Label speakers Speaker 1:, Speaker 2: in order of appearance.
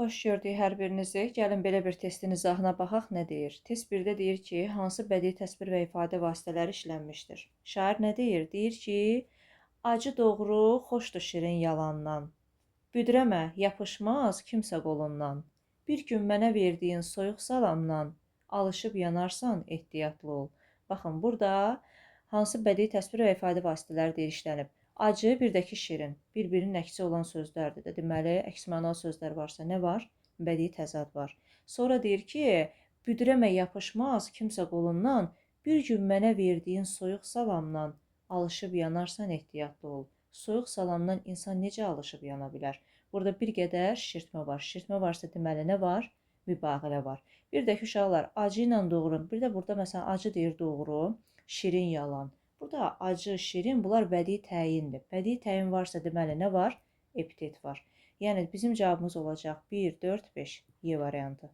Speaker 1: Xoş gördük hər birinizi. Gəlin belə bir testin izahına baxaq, nə deyir? Test 1-də deyir ki, hansı bədii təsvir və ifadə vasitələri işlənmişdir? Şair nə deyir? Deyir ki, acı doğru, xoşdur şirin yalandan. Büdrəmə, yapışmaz kimsə qolundan. Bir gün mənə verdiyin soyuq salamdan alışıb yanarsan, ehtiyatlı ol. Baxın, burada hansı bədii təsvir və ifadə vasitələri deyir işlənib? Acı, bir də ki şirin. Bir-birinin əksi olan sözlərdir də. Deməli, əks mənalı sözlər varsa nə var? Bədii təzad var. Sonra deyir ki, büdrəmə, yapışmaz kimsə qolundan, bir gün mənə verdiyin soyuq salamdan alışıb yanarsan, ehtiyatlı ol. Soyuq salamdan insan necə alışıb yana bilər? Burada bir qədər şişirtmə var. Şişirtmə varsa deməli nə var? Mübaliğə var. Bir də ki, uşaqlar, acı ilə doğru. Bir də burada məsələn acı deyir doğru, şirin yalan. Burada acı, şirin bunlar bədii təyindir. Bədii təyin varsa deməli nə var? Epitet var. Yəni bizim cavabımız olacaq 1, 4, 5 Y variantı.